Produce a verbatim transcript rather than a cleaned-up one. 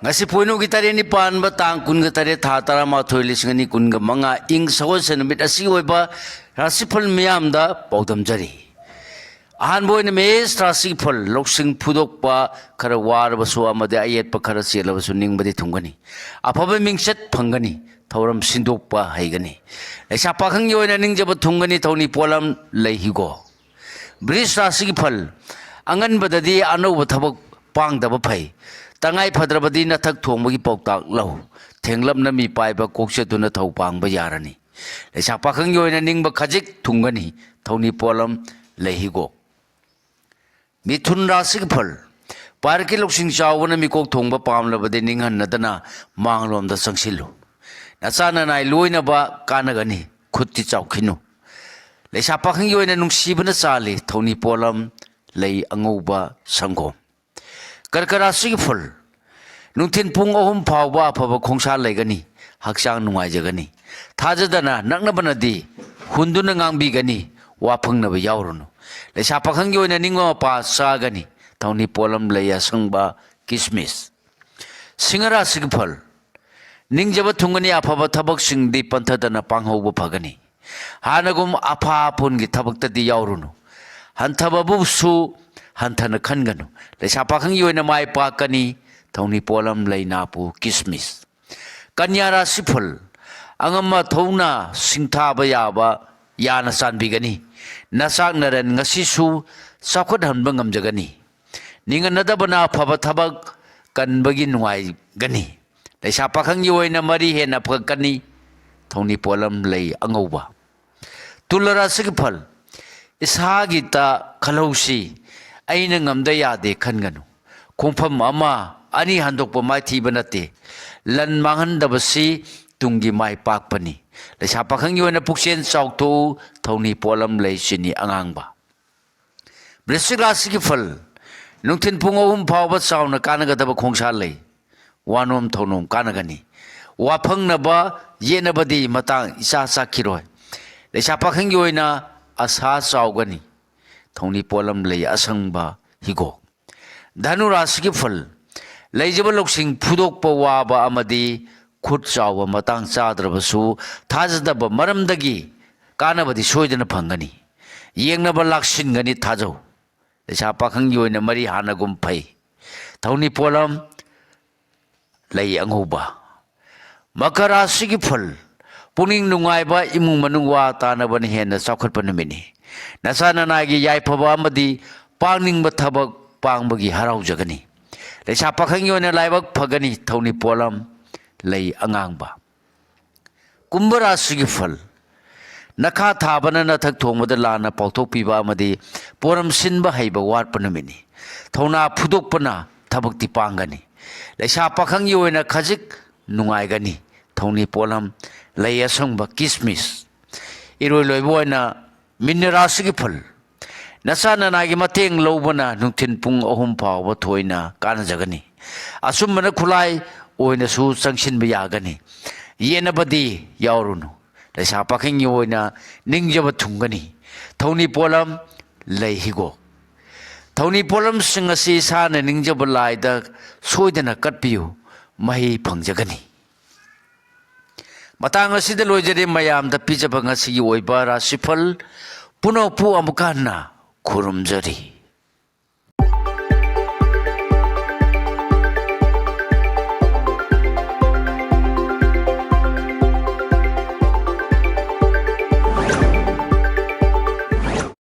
ꯑꯁꯤ ꯄꯣꯏꯅꯨꯒꯤ ꯇꯔꯦꯠꯅꯤ ꯄꯥꯟꯕ ꯇꯥꯡ ꯀꯨꯟꯒ ꯇꯔꯦꯠ, ꯊꯥ ꯇꯔꯥꯃꯥꯊꯣꯏ, ꯂꯤꯁꯤꯡ ꯑꯅꯤ ꯀꯨꯟꯒ ꯃꯉꯥ, ꯏꯪ ꯁꯒꯣꯜꯁꯦꯟ ꯅꯨꯃꯤꯠ ꯑꯁꯤꯒꯤ ꯑꯣꯏꯕ ꯔꯥꯁꯤꯐꯜ ꯃꯤꯌꯥꯝꯗ ꯄꯥꯎꯗꯝꯖꯔꯤ꯫ ꯑꯍꯥꯟꯕ ꯑꯣꯏꯅ ꯃꯦꯁ ꯔꯥꯁꯤꯒꯤ ꯐꯜ, ꯂꯧꯁꯤꯡ ꯐꯨꯗꯣꯛꯄ, ꯈꯔ ꯋꯥꯔꯕꯁꯨ ꯑꯃꯗꯤ ꯑꯌꯦꯠꯄ ꯈꯔ ꯆꯦꯜꯂꯕꯁꯨ ꯅꯤꯡꯕꯗꯤ ꯊꯨꯡꯒꯅꯤ꯫ ꯑꯐꯕ ꯃꯤꯡꯆꯠ ꯐꯪꯒꯅꯤ꯫ ꯊꯧꯔꯝ ꯁꯤꯟꯗꯣꯛꯄ ꯍꯩꯒꯅꯤ꯫ ꯂꯩꯁꯥ ꯄꯥꯈꯪꯒꯤ ꯑꯣꯏꯅ ꯅꯤꯡꯖꯕ ꯊꯨꯡꯒꯅꯤ꯫ ꯊꯧꯅꯤ ꯄꯣꯠꯂꯝ ꯂꯩ ꯍꯤꯒꯣꯛ꯫ ꯕ꯭ꯔꯤꯖ ꯔꯥꯁꯤꯒꯤ ꯐꯜ, ꯑꯉꯟꯕꯗꯗꯤ ꯑꯅꯧꯕ ꯊꯕꯛ ꯄꯥꯡꯗꯕ ꯐꯩ꯫ ꯇꯉꯥꯏ ꯐꯗ꯭ꯔꯕꯗꯤ ꯅꯊꯛ ꯊꯣꯡꯕꯒꯤ ꯄꯥꯎꯇꯥꯛ ꯂꯧ꯫ ꯊꯦꯡꯂꯞꯅ ꯃꯤ ꯄꯥꯏꯕ ꯀꯣꯛꯆꯗꯨꯅ ꯊꯧ ꯄꯥꯡꯕ ꯌꯥꯔꯅꯤ꯫ ꯂꯩꯁꯥ ꯄꯥꯈꯪꯒꯤ ꯑꯣꯏꯅ ꯅꯤꯡꯕ ꯈꯖꯤꯛ ꯊꯨꯡꯒꯅꯤ꯫ ꯊꯧꯅꯤ ꯄꯣꯠꯂꯝ ꯂꯩ ꯍꯤꯒꯣꯛ꯫ ꯃꯤꯊꯨꯟ ꯔꯥꯁꯤꯒꯤ ꯐꯜ, ꯄꯥꯔꯛꯀꯤ ꯂꯧꯁꯤꯡ ꯆꯥꯎꯕꯅ ꯃꯤꯀꯣꯛ ꯊꯣꯡꯕ ꯄꯥꯝꯂꯕꯗꯤ ꯅꯤꯡꯍꯟꯅꯗꯅ ꯃꯥꯡꯂꯣꯝꯗ ꯆꯪꯁꯤꯜꯂꯨ꯫ ꯅꯆꯥ ꯅꯅꯥꯏ ꯂꯣꯏꯅꯕ ꯀꯥꯟꯅꯒꯅꯤ꯫ ꯈꯨꯠꯇꯤ ꯆꯥꯎꯈꯤꯅꯨ꯫ ꯂꯩꯁꯥ ꯄꯥꯈꯪꯒꯤ ꯑꯣꯏꯅ ꯅꯨꯡꯁꯤꯕꯅ ꯆꯥꯜꯂꯤ꯫ ꯊꯧꯅꯤ ꯄꯣꯠꯂꯝ ꯂꯩ ꯑꯉꯧꯕ ꯁꯪꯒꯣꯝ꯫ ꯀꯔꯀ ꯔꯥꯁꯤꯒꯤ ꯐꯜ, ꯅꯨꯡꯊꯤꯜ ꯄꯨꯡ ꯑꯍꯨꯝ ꯐꯥꯎꯕ ꯑꯐꯕ ꯈꯣꯡꯁꯥ ꯂꯩꯒꯅꯤ꯫ ꯍꯛꯆꯥꯡ ꯅꯨꯡꯉꯥꯏꯖꯒꯅꯤ꯫ ꯊꯥꯖꯗꯅ ꯅꯛꯅꯕꯅꯗꯤ ꯍꯨꯟꯗꯨꯅ ꯉꯥꯡꯕꯤꯒꯅꯤ꯫ ꯋꯥ ꯐꯪꯅꯕ ꯌꯥꯎꯔꯨꯅꯨ꯫ ꯂꯩꯁꯥ ꯄꯥꯈꯪꯒꯤ ꯑꯣꯏꯅ ꯅꯤꯡꯕ ꯃꯄꯥ ꯆꯥꯒꯅꯤ꯫ ꯊꯧꯅꯤ ꯄꯣꯠꯂꯝ ꯂꯩ ꯑꯁꯪꯕ ꯀꯤꯁꯃꯤꯁ꯫ ꯁꯤꯡꯍ ꯔꯥꯁꯤꯒꯤ ꯐꯜ, ꯅꯤꯡꯖꯕ ꯊꯨꯡꯒꯅꯤ꯫ ꯑꯐꯕ ꯊꯕꯛꯁꯤꯡꯗꯤ ꯄꯟꯊꯗꯅ ꯄꯥꯡꯍꯧꯕ ꯐꯒꯅꯤ꯫ ꯍꯥꯟꯅꯒꯨꯝ ꯑꯐꯥ ꯑꯐꯨꯟꯒꯤ ꯊꯕꯛꯇꯗꯤ ꯌꯥꯎꯔꯨꯅꯨ꯫ ꯍꯟꯊꯕꯕꯨꯁꯨ ꯍꯟꯊꯅ ꯈꯟꯒꯅꯨ꯫ ꯂꯩꯁꯥ ꯄꯥꯈꯪꯒꯤ ꯑꯣꯏꯅ ꯃꯥꯏ ꯄꯥꯛꯀꯅꯤ꯫ ꯊꯧꯅꯤ ꯄꯣꯠꯂꯝ ꯂꯩ ꯅꯥꯄꯨ ꯀꯤꯁꯃꯤꯁ꯫ ꯀꯟꯌꯥ ꯔꯥꯁꯤꯐꯜ, ꯑꯉꯝ ꯑꯊꯧꯅ ꯁꯤꯡꯊꯥꯕ ꯌꯥꯕ ꯌꯥꯅ ꯆꯥꯟꯕꯤꯒꯅꯤ꯫ ꯅꯆꯥꯛ ꯅꯔꯟ ꯉꯁꯤꯁꯨ ꯆꯥꯎꯈꯠꯍꯟꯕ ꯉꯝꯖꯒꯅꯤ꯫ ꯅꯤꯡꯍꯟꯅꯗꯕꯅ ꯑꯐꯕ ꯊꯕꯛ ꯀꯟꯕꯒꯤ ꯅꯨꯡꯉꯥꯏꯒꯅꯤ꯫ ꯂꯩꯁꯥ ꯄꯥꯈꯪꯒꯤ ꯑꯣꯏꯅ ꯃꯔꯤ ꯍꯦꯟꯅ ꯐꯒꯠꯀꯅꯤ꯫ ꯊꯧꯅꯤ ꯄꯣꯠꯂꯝ ꯂꯩ ꯑꯉꯧꯕ꯫ ꯇꯨꯂ ꯔꯥꯁꯤꯒꯤ ꯐꯜ, ꯏꯁꯥꯒꯤꯇ ꯈꯜꯍꯧꯁꯤ꯫ ꯑꯩꯅ ꯉꯝꯗ ꯌꯥꯗꯦ ꯈꯟꯒꯅꯨ꯫ ꯈꯣꯡꯐꯝ ꯑꯃ ꯑꯅꯤ ꯍꯟꯗꯣꯛꯄ ꯃꯥꯏꯊꯤꯕ ꯅꯠꯇꯦ꯫ ꯂꯟ ꯃꯥꯡꯍꯟꯗꯕꯁꯤ ꯇꯨꯡꯒꯤ ꯃꯥꯏ ꯄꯥꯛꯄꯅꯤ꯫ ꯂꯩꯁꯥ ꯄꯥꯈꯪꯒꯤ ꯑꯣꯏꯅ ꯄꯨꯛꯆꯦꯜ ꯆꯥꯎꯊꯣꯛꯎ꯫ ꯊꯧꯅꯤ ꯄꯣꯠꯂꯝ ꯂꯩ ꯆꯤꯅꯤ ꯑꯉꯥꯡꯕ꯫ ꯕ꯭ꯔꯤꯁꯤꯛ ꯔꯥꯁꯤꯒꯤ ꯐꯜ, ꯅꯨꯡꯊꯤꯜ ꯄꯨꯡ ꯑꯍꯨꯝ ꯐꯥꯎꯕ ꯆꯥꯎꯅ ꯀꯥꯟꯅꯒꯗꯕ ꯈꯣꯡꯁꯥ ꯂꯩ꯫ ꯋꯥꯅꯣꯝ ꯊꯧꯅꯣꯝ ꯀꯥꯟꯅꯒꯅꯤ꯫ ꯋꯥꯐꯪꯅꯕ ꯌꯦꯠꯅꯕꯗꯤ ꯃꯇꯥꯡ ꯏꯆꯥ ꯆꯥꯛꯈꯤꯔꯣꯏ꯫ ꯂꯩꯁꯥ ꯄꯥꯈꯪꯒꯤ ꯑꯣꯏꯅ ꯑꯁꯥ ꯆꯥꯎꯒꯅꯤ꯫ ꯊꯧꯅꯤ ꯄꯣꯠꯂꯝ ꯂꯩ ꯑꯁꯪꯕ ꯍꯤꯒꯣꯛ꯫ ꯙꯅꯨ ꯔꯥꯁꯤꯒꯤ ꯐꯜ, ꯂꯩꯖꯕ ꯂꯧꯁꯤꯡ ꯐꯨꯗꯣꯛꯄ ꯋꯥꯕ ꯑꯃꯗꯤ ꯈꯨꯠ ꯆꯥꯎꯕ ꯃꯇꯥꯡ ꯆꯥꯗ꯭ꯔꯕꯁꯨ, ꯊꯥꯖꯗꯕ ꯃꯔꯝꯗꯒꯤ ꯀꯥꯟꯅꯕꯗꯤ ꯁꯣꯏꯗꯅ ꯐꯪꯒꯅꯤ꯫ ꯌꯦꯡꯅꯕ ꯂꯥꯛꯁꯤꯟꯒꯅꯤ, ꯊꯥꯖꯧ꯫ ꯂꯩꯁꯥ ꯄꯥꯈꯪꯒꯤ ꯑꯣꯏꯅ ꯃꯔꯤ ꯍꯥꯟꯅꯒꯨꯝ ꯐꯩ꯫ ꯊꯧꯅꯤ ꯄꯣꯠꯂꯝ, ꯂꯩ ꯑꯉꯧꯕ꯫ ꯃꯀꯔ ꯔꯥꯁꯤꯒꯤ ꯐꯜ: ꯄꯨꯛꯅꯤꯡ ꯅꯨꯡꯉꯥꯏꯕ, ꯏꯃꯨꯡ ꯃꯅꯨꯡ ꯋꯥ ꯇꯥꯅꯕꯅ ꯍꯦꯟꯅ ꯆꯥꯎꯈꯠꯄ ꯅꯨꯃꯤꯠꯅꯤ꯫ ꯅꯆꯥ ꯅꯅꯥꯏꯒꯤ ꯌꯥꯏꯐꯕ ꯑꯃꯗꯤ ꯄꯥꯡꯅꯤꯡꯕ ꯊꯕꯛ ꯄꯥꯡꯕꯒꯤ ꯍꯔꯥꯎꯖꯒꯅꯤ꯫ ꯂꯩꯁꯥ ꯄꯥꯈꯪꯒꯤ ꯑꯣꯏꯅ ꯂꯥꯏꯕꯛ ꯐꯒꯅꯤ꯫ ꯊꯧꯅꯤ ꯄꯣꯠꯂꯝ, ꯂꯩ ꯑꯉꯥꯡꯕ꯫ ꯀꯨꯝꯚ ꯔꯥꯁꯤꯒꯤ ꯐꯜ: ꯅꯈꯥ ꯊꯥꯕꯅ ꯅꯊꯛ ꯊꯣꯡꯕꯗ ꯂꯥꯟꯅ ꯄꯥꯎꯊꯣꯛꯄꯤꯕ ꯑꯃꯗꯤ ꯄꯣꯔꯝ ꯁꯤꯟꯕ ꯍꯩꯕ ꯋꯥꯠꯄ ꯅꯨꯃꯤꯠꯅꯤ꯫ ꯊꯧꯅꯥ ꯐꯨꯗꯣꯛꯄꯅ ꯊꯕꯛꯇꯤ ꯄꯥꯡꯒꯅꯤ꯫ ꯂꯩꯁꯥ ꯄꯥꯈꯪꯒꯤ ꯑꯣꯏꯅ ꯈꯖꯤꯛ ꯅꯨꯡꯉꯥꯏꯒꯅꯤ꯫ ꯊꯧꯅꯤ ꯄꯣꯠꯂꯝ, ꯂꯩ ꯑꯁꯪꯕ, ꯀꯤꯁꯃꯤꯁ꯫ ꯏꯔꯣꯏ ꯂꯣꯏꯕ ꯑꯣꯏꯅ ꯃꯤꯟꯅ ꯔꯥꯁꯤꯒꯤ ꯐꯜ: ꯅꯆꯥ ꯅꯅꯥꯒꯤ ꯃꯇꯦꯡ ꯂꯧꯕꯅ ꯅꯨꯡꯊꯤꯜ ꯄꯨꯡ ꯑꯍꯨꯝ ꯐꯥꯎꯕ ꯊꯣꯏꯅ ꯀꯥꯟꯅꯖꯒꯅꯤ꯫ ꯑꯆꯨꯝꯕꯅ ꯈꯨꯠꯂꯥꯏ ꯑꯣꯏꯅꯁꯨ ꯆꯪꯁꯤꯟꯕ ꯌꯥꯒꯅꯤ꯫ ꯌꯦꯠꯅꯕꯗꯤ ꯌꯥꯎꯔꯨꯅꯨ꯫ ꯂꯩꯁꯥ ꯄꯥꯈꯪꯒꯤ ꯑꯣꯏꯅ ꯅꯤꯡꯖꯕ ꯊꯨꯡꯒꯅꯤ꯫ ꯊꯧꯅꯤ ꯄꯣꯠꯂꯝ, ꯂꯩ ꯍꯤꯒꯣꯛ꯫ ꯊꯧꯅꯤ ꯄꯣꯠꯂꯝꯁꯤꯡ ꯑꯁꯤ ꯏꯁꯥꯅ ꯅꯤꯡꯖꯕ ꯂꯥꯏꯗ ꯁꯣꯏꯗꯅ ꯀꯠꯄꯤꯌꯨ, ꯃꯍꯩ ꯐꯪꯖꯒꯅꯤ꯫ ꯃꯇꯥꯡ ꯑꯁꯤꯗ ꯂꯣꯏꯖꯔꯦ ꯃꯌꯥꯝꯗ ꯄꯤꯖꯕ ꯉꯁꯤꯒꯤ ꯑꯣꯏꯕ ꯔꯥꯁꯤꯐꯜ ꯄꯨꯝꯅꯃꯛꯄꯨ ꯑꯃꯨꯛꯀ ꯍꯟꯅ ꯈꯨꯔꯨꯝꯖꯔꯤ꯫